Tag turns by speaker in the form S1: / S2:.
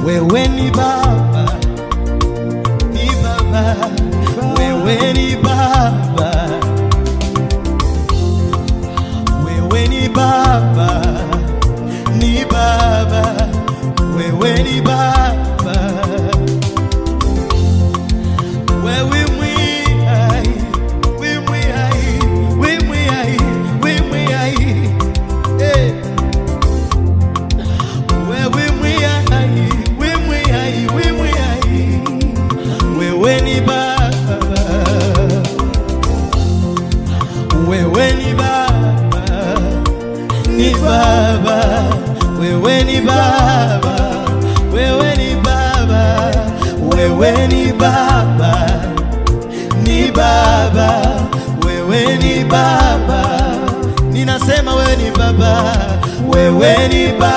S1: Wewe ni Baba, ni Baba, wewe ni Baba, wewe ni Baba, ni Baba, wewe ni Baba. Wewe mwihai, we mwihai, we mwihai, we mwihai, eh. Wewe mwihai, we mwihai, we mwihai, wewe ni Baba, wewe ni Baba, ni Baba, wewe ni Baba, wewe ni Baba, wewe ni Baba, ni Baba, wewe ni Baba, ninasema wewe ni Baba, wewe ni Baba.